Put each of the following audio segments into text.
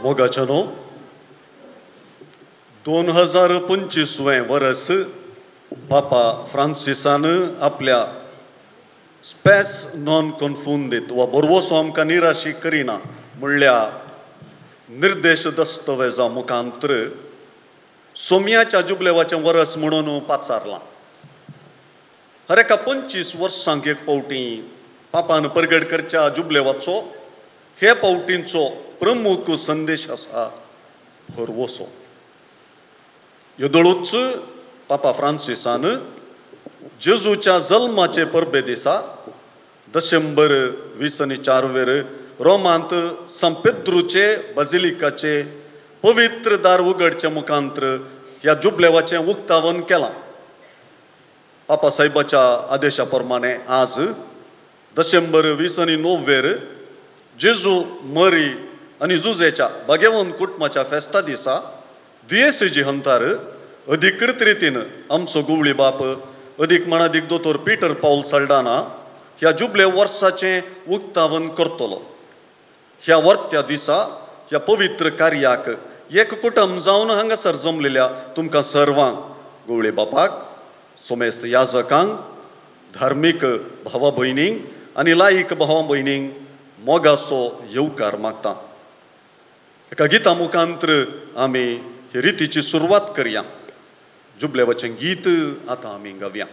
मोगाच्यानो 2025 वर्स पापा फ्रांसिसान आपल्या space non कन्फुंदीत वा बरवसो आमकां निराशी करिना म्हणल्या निर्देश दस्तवेजा मुखांतर सोम्याच्या जुबलेवाचें वरस म्हणून पाचारलां. हर एका 25 वर्सांक एक फावटी पापान परगट करच्या जुबलेवाचो हे फावटींचो प्रमुख संदेश आसा भरवसो. येदोळूच पापा फ्रांसिसान जेजूच्या जल्माचे परबे दिसा डिसेंबर 24 रोमांत सांपेद्रूचे बाजिलिकाचे पवित्र दार उगडचे मुखांतर ह्या जुबलेवाचें उक्तावण केलां. पापा साहेबाच्या आदेशा प्रमाणे आज डिसेंबर 29 जेजू मरी आनी जुजेच्या भाग्यवंत कुटुंबाच्या फेस्ता दिसा दियेसेजी हंतार अधिकृत रितीन आमचो गुवळी बाप अदीक मानादीक दोतोर पीटर पावल साल्डाना ह्या जुबले वर्साचें उक्तावण करतलो. ह्या वर्त्या दिसा ह्या पवित्र कार्याक एक कुटुंब जावन हांगासर जमलेल्या तुमकां सर्वांक गुवळे बापाक, सोमेस्त याजकांक, धार्मीक भावा भयणींक आनी लायक भावा भयणींक मोगाचो येवकार मागता. एका गिता मुखांतर आमी हे रितीची सुरवात करया. जुबलेवाचें गीत आतां आमी गावया.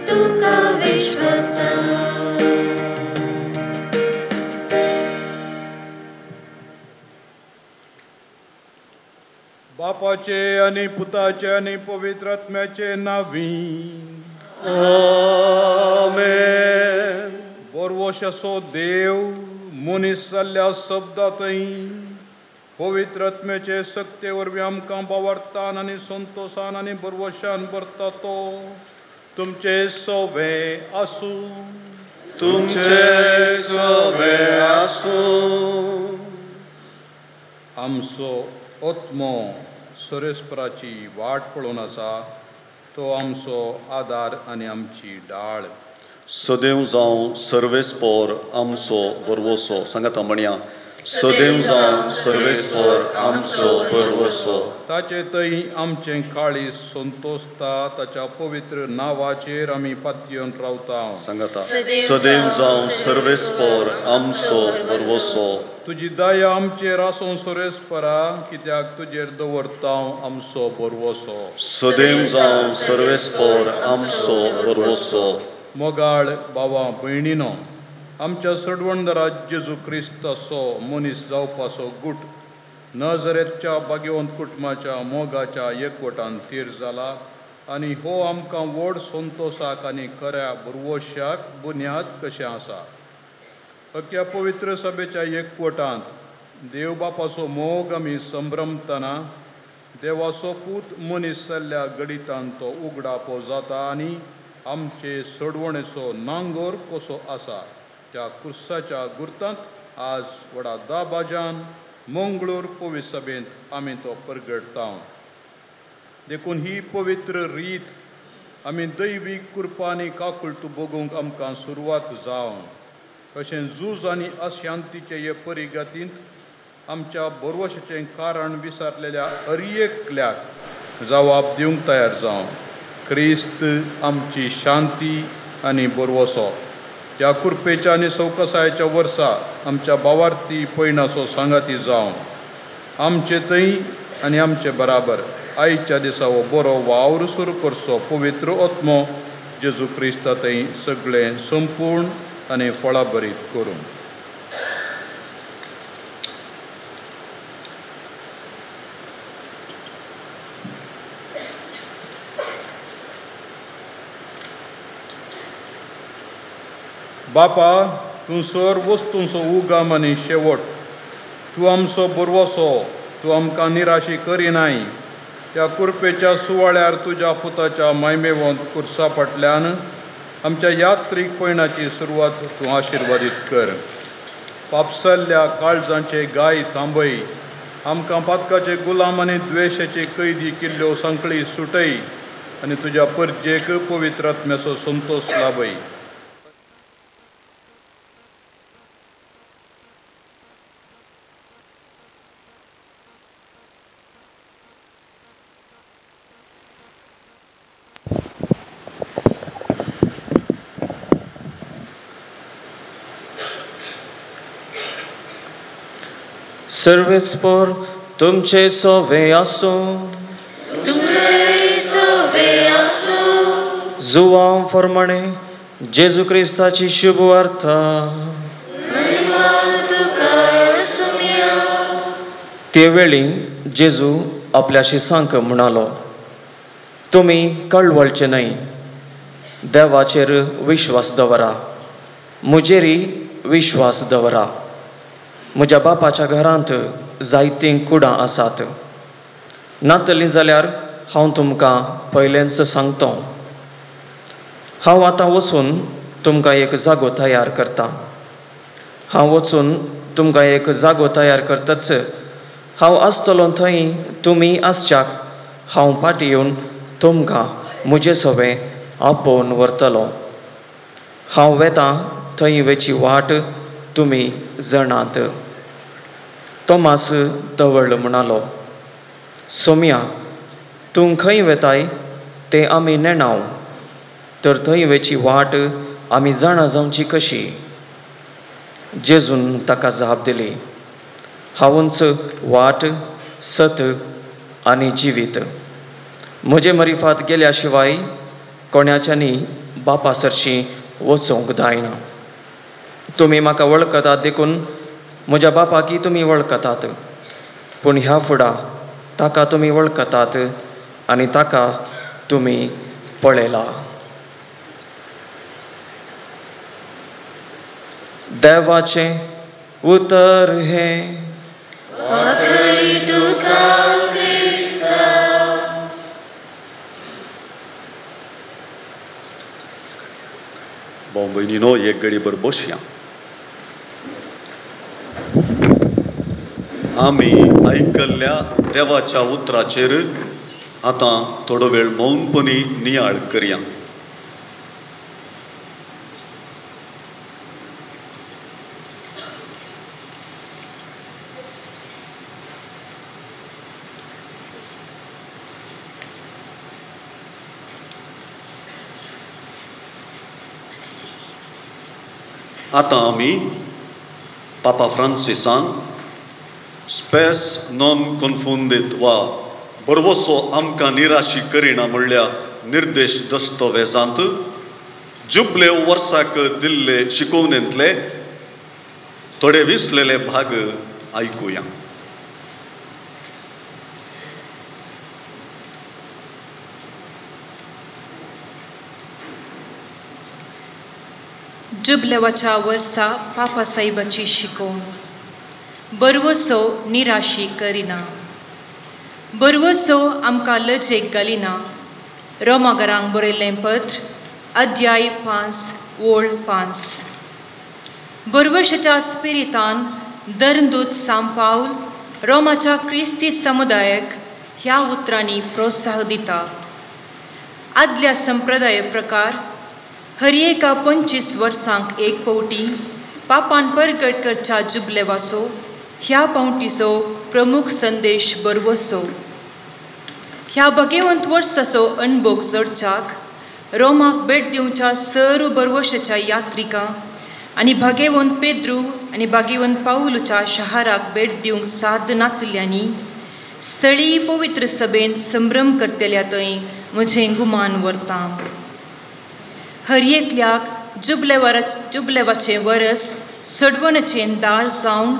तुका बापाचे आनी पुताचे आनी पवित्र आत्म्याचे नांवी आमेन। बरवश असो देव मनीस जाल्ल्या शब्दांतय पवित्र आत्म्याचे शक्ते वरवीं आमकां बावडतान आनी संतोशान आनी बरवशान भरता तो तुमचे सोवे आसूं। तुमचे सोवे आसूं। आमचो आत्मो सरेस्पराची वाट पळोवन आसा, तो आमचो आदार आनी आमची डाळ। सदैव जावं सर्वेस्पोर आमचो बरवसो। सांगाता म्हणया, सदैव जावं सर्वेस्पोर आमचो बरवसो। ताचे थंय आमचें काळीज संतोषता, ताच्या पवित्र नांवाचेर आमी पातयेवन रावता। सांगाता, सदैव जावं सर्वेस्पोर आमचो बरवसो। तुजी दया आमचेर आसूं सोरेस्परा, कित्याक तुजेर दवरता आमचो बरवसो। सदैव जावं सर्वेस्पोर आमचो बरवसो। मोगाळ भावा भयणीनो, आमच्या सडवणदारा जेजू क्रिस्ताचो मनीस जावपाचो गूट नजरेच्या भाग्यवंत कुटुंबाच्या मोगाच्या एकवटान थीर जाला आनी हो आमकां व्हड संतोशाक आनी खऱ्या भरवशाक बुन्याद कशें आसा। अख्या पवित्र सभेच्या एकवटांत देव बापाचो मोग आमी संभ्रमतना देवाचो पूत मनीस जाल्ल्या गणितान तो उगडापो जाता आनी आमचे सोडवणेचो नांगोर कसो आसा त्या क्रुसाच्या गुर्तांत आज व्हडा दाबाजान मंगळूर पवित्र सभेंत आमी तो परगटता। देखून ही पवित्र रीत आमी दैवीक कृपा आनी काकुळटू भोगूंक आमकां सुरवात जावन अशें झूज आनी अशांतीचे हे परिगतींत आमच्या बरवशाचें कारण विसरलेल्या अरियेकल्याक जवाब दिवंक तयार जावन क्रिस्त आमची शांती आनी बरवसो ह्या कृपेच्या आनी सवकसायेच्या वर्सा आमच्या भावार्थी पयणाचो सांगाती जावन आमचे थंय आनी आमचे बराबर आयच्या दिसा हो बरो वावर सुरू करचो पवित्र आत्मो जेजू क्रिस्ता थंय सगळें संपूर्ण आनी फळाभरीत करूं। बापा, तूं सर वस्तूंचो उगम आनी शेवट, तूं आमचो बरवसो, तूं आमकां निराशी करिनाय। त्या कुरपेच्या सुवाळ्यार तुज्या पुताच्या मायमेवंत कुर्सा फाटल्यान आमच्या यात्रीक पयणाची सुरवात तूं आशिर्वादीत कर। पापसल्ल्या काळजांचे गाय थांबय, आमकां पातकाचे गुलाम आनी द्वेशाचे कैदी केल्ल्यो सांकळी सुटय आनी तुज्या परजेक पवित्र आत्म्याचो संतोश लाभय। सर्वेस्पोर तुमचे सोवे आसूं। तुमचे सोवे आसूं। जुवांव फरमाणे जेजू क्रिस्ताची शुभ वार्ता। ते वेळी जेजू आपल्या शिसांक म्हणालो, तुमी कळवळचे न्हय, देवाचेर विश्वास दवरा, म्हजेरय विश्वास दवरा। म्हज्या बापाच्या घरांत जायतीं कुडां आसात, नातलीं जाल्यार हांव तुमकां पयलेंच सांगता। हांव आतां वचून तुमकां एक जागो तयार करता। हांव वचून तुमकां एक जागो तयार करतच हांव आसतलो थंय तुमी आसच्याक हांव फाटीं येवन तुमकां म्हजे सवें आपोवन व्हरतलो। हांव वेतां थंय वेची वाट तुमी जाणात। तोमास तवळ म्हणालो, सोम्या, तूं खंय वेताय तें आमी नेणाव, तर थंय वेची वाट आमी जाणा जावची कशी? जेजून ताका जाप दिली, हांवूच वाट, सत आनी जिवीत। म्हजे मरिफात गेल्या शिवाय कोणाच्यानी बापा सरशीं वचूंक जायना। तुमी म्हाका वळखतात देखून म्हज्या बापाकी तुमी वळखतात, पूण ह्या फुडा ताका तुमी वळखतात आनी ताका तुमी पळयला. देवाचें उतर हें. भाव भयणीनो, एक घडीभर बसया. आमी आयकल्ल्या देवाच्या उतराचेर आतां थोडो वेळ मौनपणी नियाळ करया. आतां आमी पापा फ्रांसिसान स्पेस नॉन कन्फुंदीत वा भरवसो आमकां निराशी करिना म्हणल्या निर्देश दस्तवेजांत जुबले वर्साक दिल्ले शिकोवणेंतले थोडे विसलेले भाग आयकुया. जुबलेवाच्या वर्सा पापा साहेबाची शिकोवण. बरवसो निराशी करिना, बरवसो आमकां लजेक घालिना. रोमागरांक बरयल्लें पत्र, अध्याय 5 ओळ 5. बरवशाच्या स्पिरितान दरदूत सांपावल रोमाच्या क्रिस्ती समुदायाक ह्या उतरांनी प्रोत्साह दिता. आदल्या संप्रदाय प्रकार हर एका 25 वर्सांक एक पावटी पापान परगट करच्या जुबलेवासो ह्या पावटीचो प्रमुख संदेश बरवसो. ह्या भगेवंत वर्साचो अणभोग जोडच्याक रोमाक भेट दिवच्या सर्व बरवशाच्या यात्रिकां आनी भागेवंत पेद्रू आनी भागेवंत पावलूच्या शहाराक भेट दिवंक साद नातल्यांनी स्थळीय पवित्र सभेन संभ्रम करतल्या थंय म्हजें गुमान व्हरता. हर एकल्याक जुबलेवाचें वरस सडवणचें दार जावन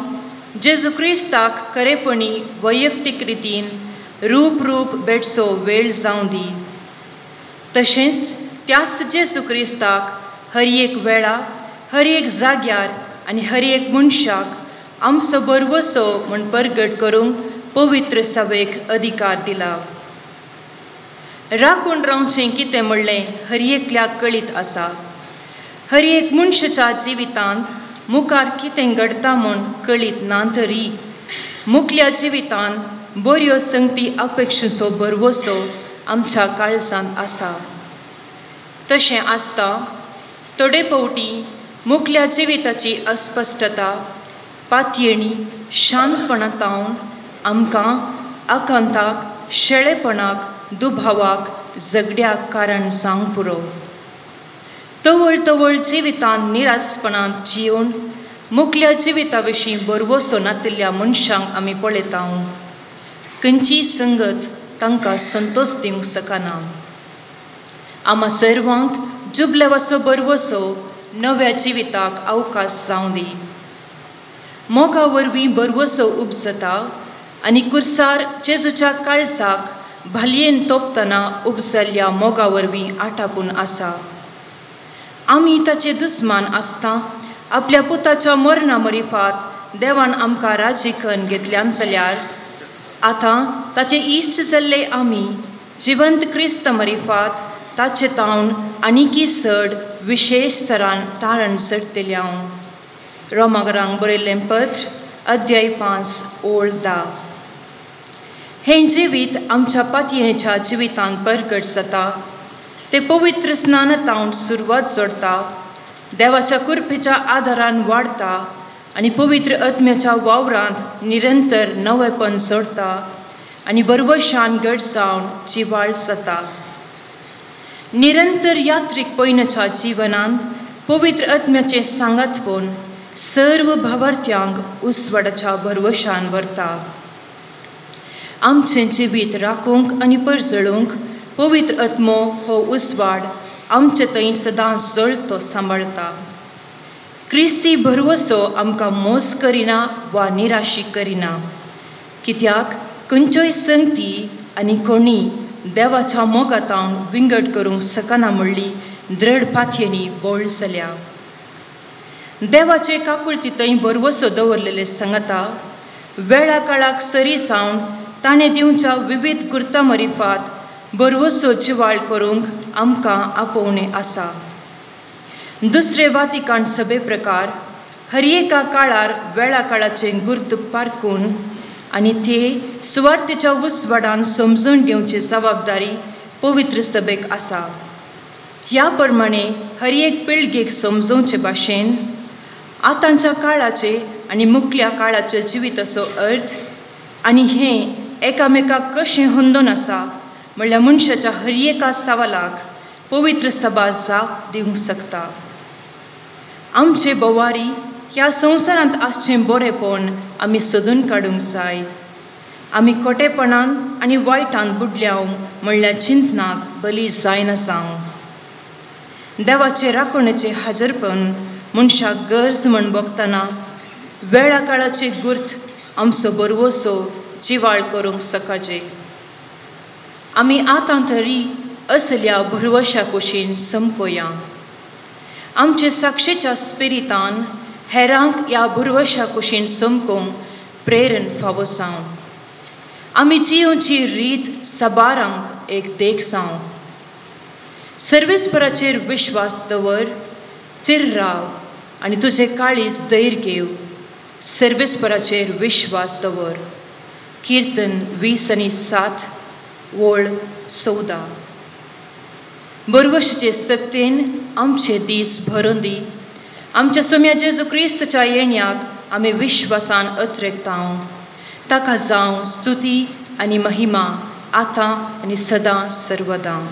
जेजू क्रिस्ताक खरेपणी वैयक्तीक रितीन रूप रूप भेटचो वेळ जावं दी. तशेंच त्याच जेजू क्रिस्ताक हर एक वेळा, हर एक जाग्यार आनी हर एक मनशाक आमचो बरवसो म्हूण परगट करूंक पवित्र सभेक अधिकार दिला. राखून रावचें कितें म्हणलें हर एकल्याक कळीत आसा. हर एक मनशाच्या जिवितांत मुखार कितें घडटा म्हूण कळीत ना तरी मुखल्या जिवितांत बऱ्यो संगती अपेक्षेचो भरवसो आमच्या काळजांत आसा. तशें आसता थोडे फावटी मुखल्या जिविताची अस्पश्टता, पातयेणी, शांतपणातावन आमकां आकांताक, शेळेपणाक, दुभावाक, झगड्याक कारण जावंक पुरो. तवळ तवळ जिवितांत निरासपणांत जिवन मुखल्या जिविता विशीं भरवसो नातिल्ल्या मनशांक आमी पळयता. खंयचीय संगत तांकां संतोश दिवंक शकना. आमा सर्वांक जुबलेवाचो भरवसो नव्या जिविताक अवकाश जावं दी. मोगा वरवीं भरवसो उपजता आनी कुर्सार जेजूच्या काळजाक भालयेन तोपतना उपजल्ल्या मोगा वरवीं आटापून आसा. आमी ताचे दुस्मान आसता आपल्या पुताच्या मरणा मरिफात देवान आमकां राजीकन घेतल्यान जाल्यार आतां ताचे इश्ट जाल्ले आमी जिवंत क्रिस्त मरिफात ताचे तावन आनीकी चड विशेश तरान तारण चडटले हांव. रोमागरांक बरयल्लें पत्र, अध्याय 5 ओळ 10. हें जिवीत आमच्या पातयेच्या जिवितांत परगट जाता. ते पवित्र स्नानातावन सुरवात जोडता, देवाच्या कृपेच्या आदारान वाडता आनी पवित्र आत्म्याच्या वावरांत निरंतर नवेपण जोडता आनी बरवशान घट जावन जिवाळ जाता. निरंतर यात्रीक पयण्याच्या जिवनांत पवित्र आत्म्याचें सांगातपण सर्व भावार्थ्यांक उसवाडाच्या भरवशान व्हरता. आमचें जिवीत राखूंक आनी परजळूंक पवित्र आत्मो हो उसवाड आमचे थंय सदांच जळतो सांबाळता. क्रिस्ती भरवसो आमकां मोस करिना वा निराशी करिना, कित्याक खंयच्योय संगती आनी कोणी देवाच्या मोगातावन विंगड करूंक शकना म्हणली दृढ पातयेनी बोळ जाल्या. देवाचे काकुळती थंय भरवसो दवरलेले सांगता वेळा काळाक सरी सावन ताणें दिवच्या विविध गुर्ता मरिफात भरवसो जिवाळ करूंक आमकां आपोवणें आसा. दुसरे वातिकान सभे प्रकार हर एका काळार वेळा काळाचें गुर्त पारकून आनी ते सुवार्थेच्या उजवाडान समजून घेवची जबाबदारी पवित्र सभेक आसा. ह्या प्रमाणे हर एक पिळगेक समजोवचे भाशेन आतांच्या काळाचे आनी मुखल्या काळाचे जिविताचो अर्थ आनी हें एकामेकाक कशें होंदोन आसा म्हणल्यार मनशाच्या हर एका सवालाक पवित्र सभा जाप दिवंक शकता. आमचे बोवारी ह्या संवसारांत आसचें बरेंपण आमी सोदून काडूंक जाय. आमी खोटेपणान आनी वायटान बुडल्याव म्हणल्यार चिंतनाक बली जायना जावं. देवाचे राखणेचें हाजरपण मनशाक गरज म्हण भोगतना वेळा काळाचे गुर्त आमचो बरवसो जिवाळ करूंक सकाचे. आमी आतां तरी असल्या भरवश्या कुशीन संपोया. आमचे साक्षेच्या स्पिरितान हेरांक ह्या भरवश्या कुशीन समकोंक प्रेरण फावो जावं. आमी जियोची रीत सबारांक एक देख जावं. सर्वेस्पराचेर विश्वास दवर, थीर राव आनी तुजें काळीज धैर्य घेव. सर्वेस्पराचेर विश्वास दवर. किर्तन 20:7 ओळ 14. बरवशाचे सक्तेन आमचे दीस भरून दी. आमच्या सोम्या जेजू क्रिस्तच्या येण्याक आमी विश्वासान अत्रेकता. ताका जावं स्तुती आनी महिमा आतां आनी सदां सर्वदां.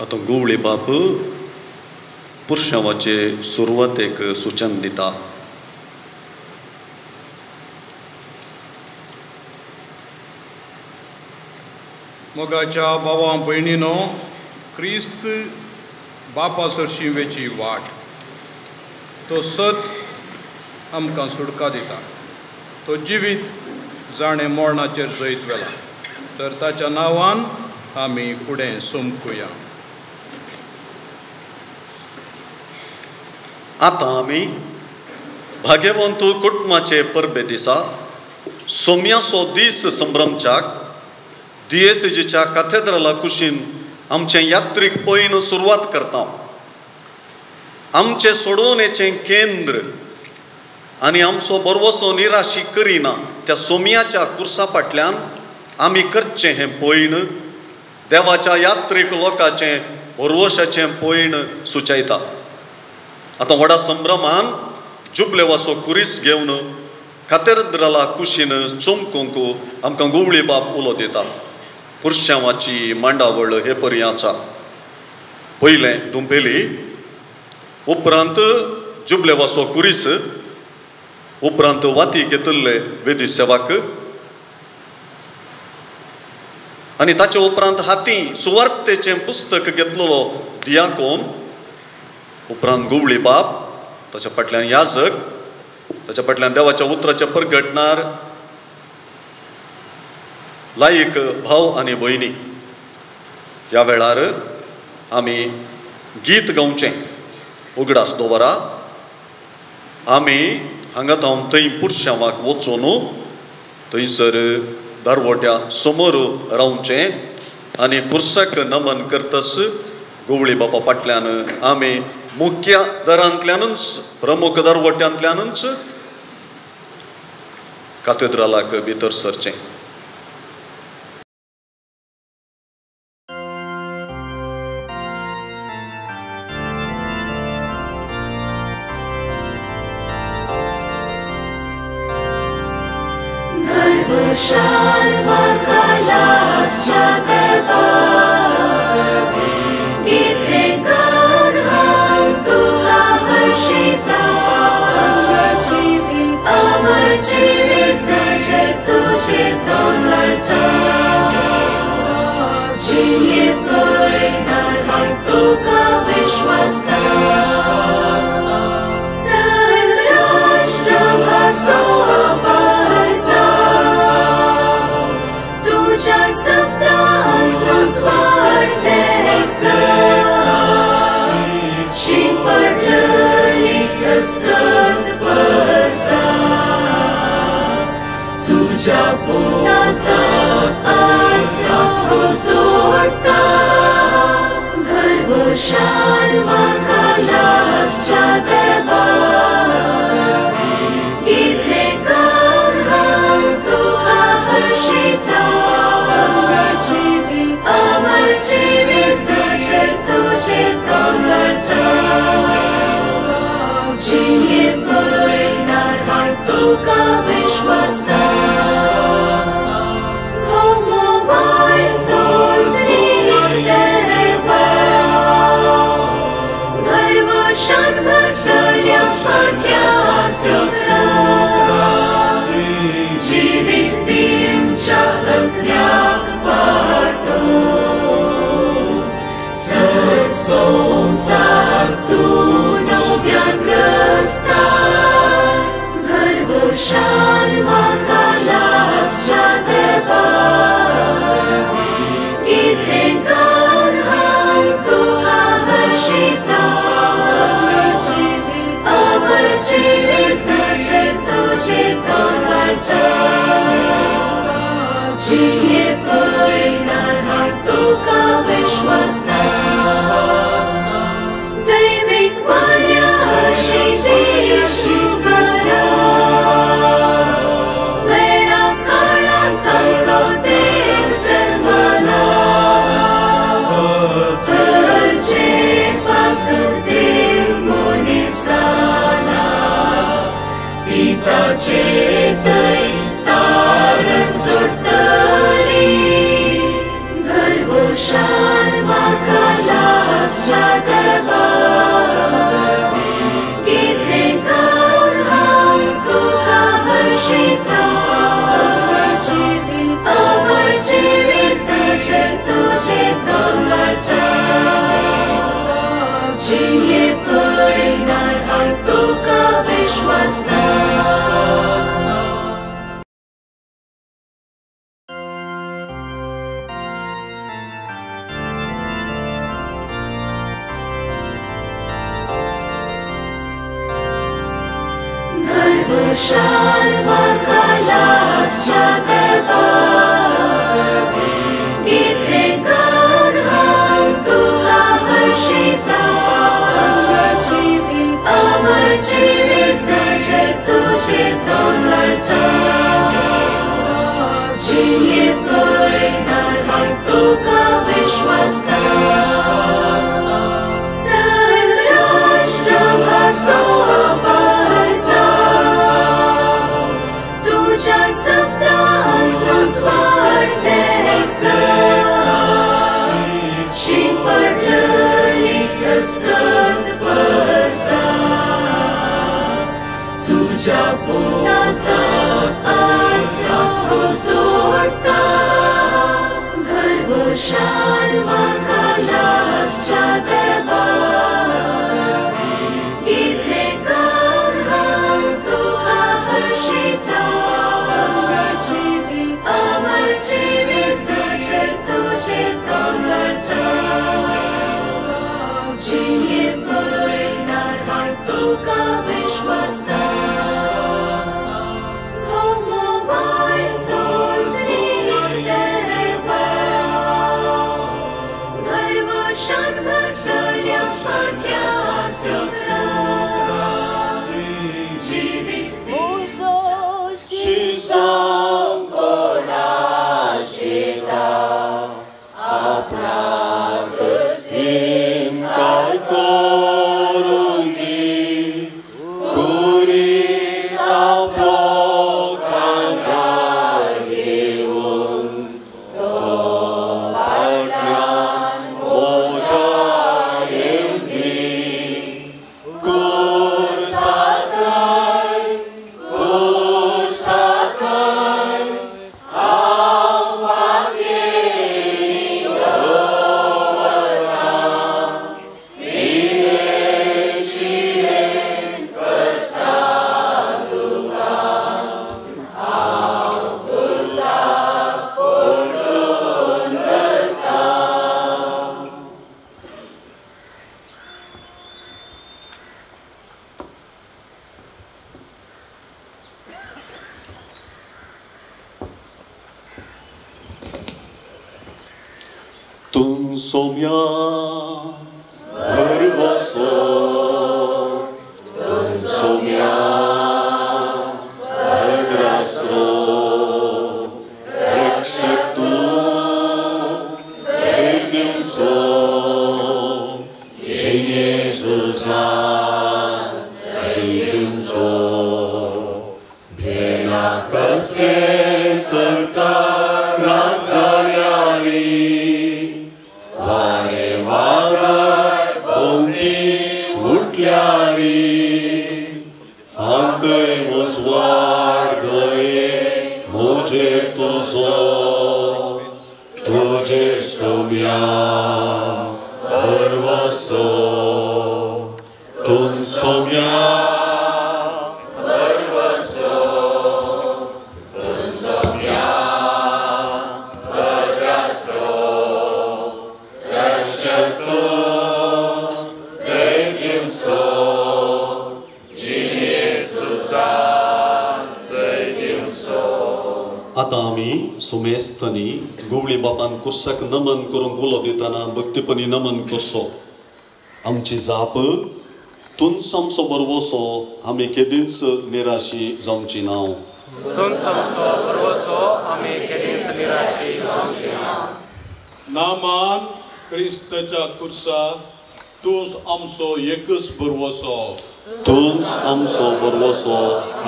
आतां गोवळे बाप पुरशांवाचे सुरवातेक सुचन दिता. मोगाच्या भावा भयणीनो, क्रिस्त बापा सरशी वेची वाट तो सत आमकां सुटका दिता. तो जिवीत जाणें मरणाचेर जैत वेला, तर ताच्या नांवान आमी फुडें समकुया. आतां आमी भाग्यवंत कुटुंबाचे परबे दिसा सोम्याचो दीस संभ्रमच्याक दियेसेजीच्या काथेद्राला कुशीन आमचें यात्रीक पयन सुरवात करता. आमचें सोडोवणेचें केंद्र आनी आमचो बरवसो निराशी करिना त्या सोम्याच्या कुर्सा फाटल्यान आमी करचें हें पयन देवाच्या यात्रीक लोकांचें भरवशाचें पयन सुचयता. आतां व्हडा संभ्रमान जुबलेवाचो कुरीस घेवन कातेद्राला कुशीन चमकूंक आमकां गोवळी बाप उलो दिता. पुरशांवाची मांडावळ हे परी आसा. पयलें दुंपेली, उपरांत जुबलेवाचो कुरीस, उपरांत वाती घेतिल्ले वेदी सेवाक आनी ताचे उपरांत हाती सुवार्तेचें पुस्तक घेतलेलो दियाकोन, उपरांत गोवळी बाप, ताच्या फाटल्यान याजक, ताच्या फाटल्यान देवाच्या उतराच्या परगटणार लायक भाव आनी भयणी. ह्या वेळार आमी गीत गावचें उगडास दवरा. आमी हांगा थावन थंय पुरशांवाक वचून थंयसर दारवट्या समोर रावचें आनी पुरसाक नमन करतस गोवळी बापा फाटल्यान आमी मुख्य दरांतल्यानूच प्रमुख दरवट्यांतल्यानूच कातेद्रालाक भितर सरचें. जिये पळयणार हांव तुका विश्वास ना दैवीक वाऱ्या अशी देश बरा वेळा काळांत आमचो देव जल्मला तुजे पासत देव मनीस जाला पिताचे थंय तारण जोडटली गर्भोशान म्हाका लागच्या देवा कितें गावन हांव तुका हर्शिता अमर जिविताचें तुजें तोंडाळटा जिये पळयणार हांव तुका विश्वास ना. गर्भशाल म्हाका लागच्या देवा कितें गावन हांव तुका हर्शिता अमर जिविताचें तुजें तोंडाळटा जिये पळयणार हांव तुका विश्वास ना सर्वराष्ट्र भासो पारसा तुज्या शब्दांत स्वार्थ एकता शिंपडली अस्कत परसा तुज्या पुताक आज आसरो जोडटा गर्भशाल म्हाका लागच्या देवा कितें गावन हांव तुका हर्शिता अमर जिविताचें तुजें तोंडाळटा जिये पळयणार हांव तुका विश्वास ना होमवाळ सोंसनीक देवा गर्वशान भरतल्या फांत्या सोंसा जिवीत इन्कार करूं दी कुरीस आपलो खांदार घेवन तो फाटल्यान म्हज्या येवंदी कुर्साकय कुर्साकय हांव मागेली दवरतां तुमसोम्या भरवसो तुमसोम्या भद्रासो रक्षक तूं धैर्य दिवचो जेजूसान दिवचो भेना कसलें सरकार जाल्यारी वारे वादळ भोंवती उठल्यारी फांकय उजवाड दये म्हजेर तुजो तुजे सोम्या भरवसो तूं सोम्या भरवसो तूं सोम्या भद्रासरो रक्षक तूं धैर्य दिवचो जिणेचो जय दिवचो. आतां आमी सुमेस्तनी गोवळी बापान कुर्साक नमन करूंक उलो दितना भक्तीपणी नमन करचो. आमची जाप तूंच आमचो बरवसो, आमी केदींच निराशी जावची ना. तूंच आमचो बरवसो, आमी केदींच निराशी जावची ना. नामान क्रिस्ताच्या कुर्सा तूंच आमचो एकच बरवसो. तूंच आमचो बरवसो,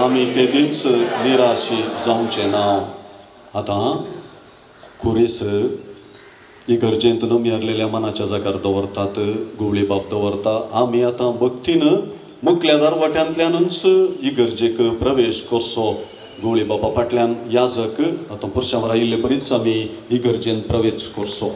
आमी केदींच निराशी जावचे ना. आतां कुरीस इगर्जेंत नमयरलेल्या मनाच्या जाग्यार दवरतात, गोवळी बाप दवरता. आमी आतां भक्तीन मुखल्या दारवाट्यांतल्यानूच इगर्जेक प्रवेश करचो. गोवळी बापा फाटल्यान याजक आतां पुरशांवर आयिल्ले बरीच आमी इगर्जेंत प्रवेश करचो.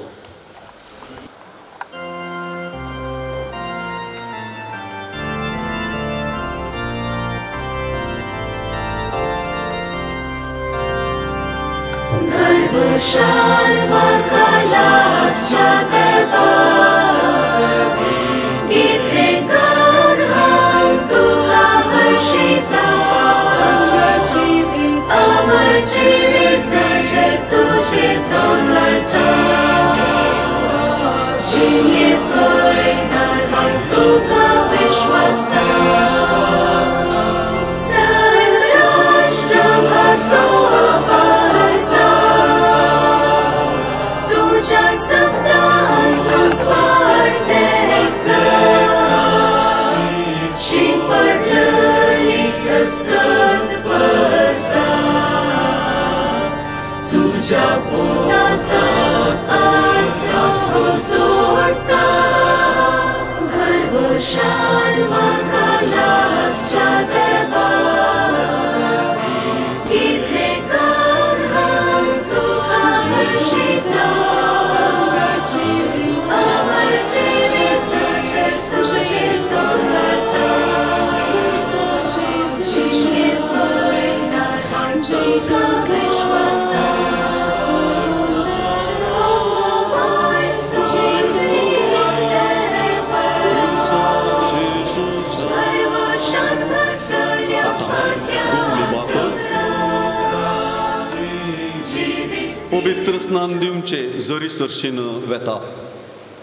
पवित्र स्नान दिवचे जरी सरशीन वेता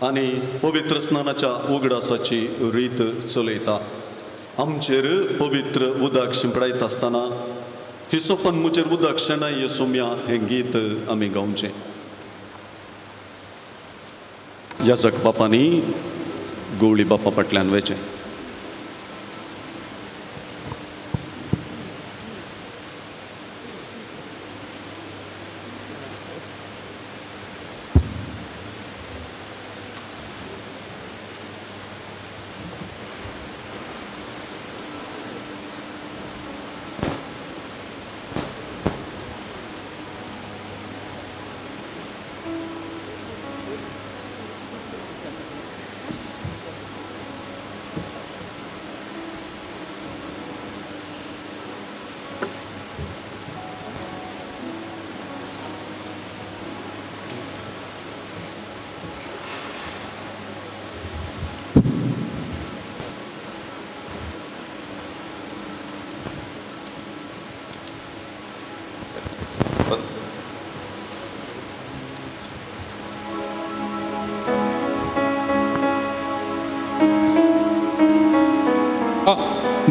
आनी पवित्र स्नानाच्या उगडासाची रीत चलयता. आमचेर पवित्र उदक शिंपडायता आसतना हिसोपन मुचेर उदक शेणाय सोम्या हें गीत आमी गावचें. याजक बापांनी गोवळी बापा फाटल्यान वयचें.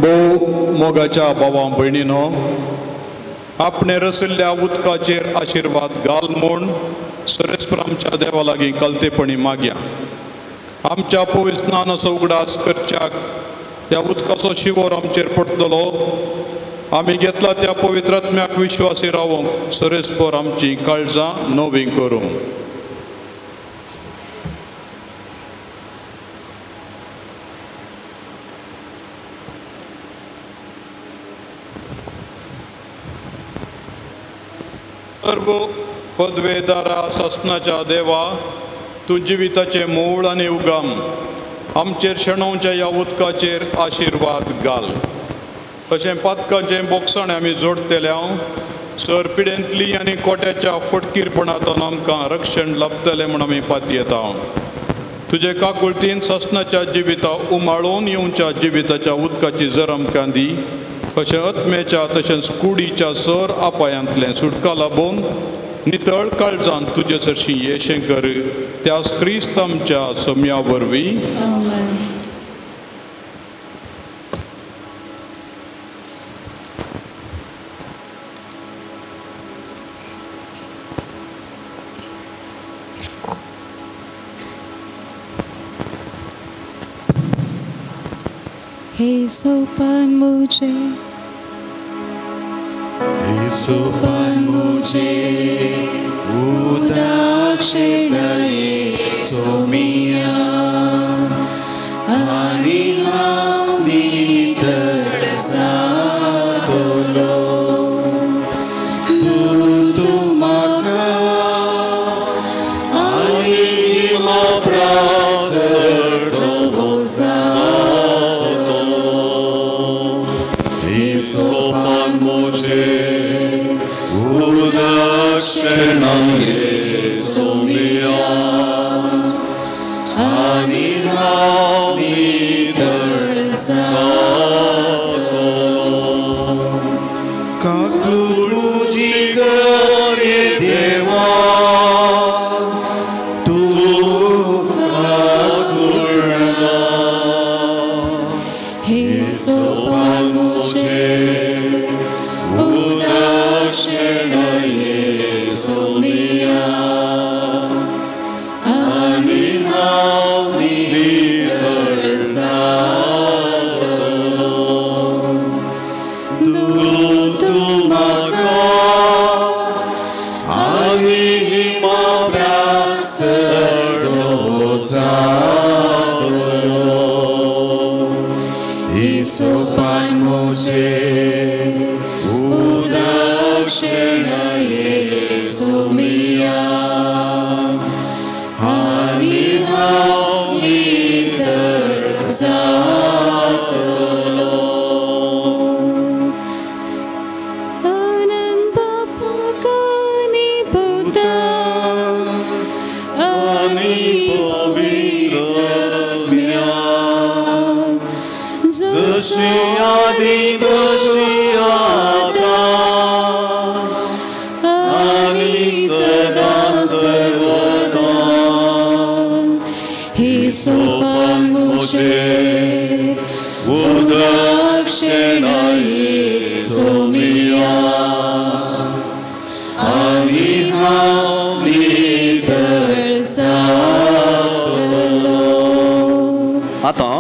भोव मोगाच्या भावां भयणीनो, आपणे रशिल्ल्या उदकाचेर आशिर्वाद घाल म्हूण सरेस्पर आमच्या देवा लागीं कलतेपणी मागया. आमच्या पवित्र स्नानाचो उगडास करच्याक ह्या उदकाचो शिवोर आमचेर पडटलो. आमी घेतला त्या पवित्र आत्म्याक विश्वासी रावंक सरेस्पर आमची काळजां नवीं करूं. सर्व पदवेदारा सासणाच्या देवा, तूं जिविताचें मूळ आनी उगम, आमचेर शेणोवच्या ह्या उदकाचेर आशिर्वाद घाल. तशें पातकांचें बोगसाणें आमी जोडटले सर पिडेंतली आनी कोट्याच्या फटकीरपणांतल्यान आमकां रक्षण लाभतलें म्हूण आमी पातयेता. तुजे काकुळतीन सासणाच्या जिविता उमाळून येवच्या जिविताच्या उदकाची जर आमकां दी, अशें आत्म्याच्या तशेंच कुडीच्या सर अपायांतलें सुटका लाबोवन नितळ काळजान तुजे सरशीं येशें कर त्यास क्रिस्त आमच्या सोम्या वरवीं. हे सोपान मुझे, हे सोपान मुझे उदाक्षिणये सोमिया आनी हांव नितळ जातलो. तूं म्हाका आनी म्हाप्रास धवो जातलो. सोपान मुझे उदक्षिणये सोमिया आनी हांव नितळ जातलो. काकूट म्हजी कर देवा तूं काकुळना. हे सोपान मुझे उदाक्षिणये सोमिया आनी हांव नितळ जातलो. तूं म्हाका आनी म्हाप्रास धवो जातलो. हे सोपान मुझे उदाक्षिणये सोमिया आनी हांव नितळ जातलो. आनंद बापाक पुता आनी पवित्र आत्म्याक जशी आदी तशी आतां आनी सदां सर्वदा. हे सोपान मुझे उदाक्षिणये सोमिया आनी हांव नितळ जातलो. आतां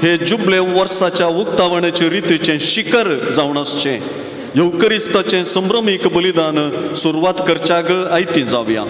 हे जुबले वर्साच्या उक्तावणाचे रितीचें शिखर जावन आसचें येवकरिस्ताचें संभ्रमीक बलिदान सुरवात करच्याक आयती जावया.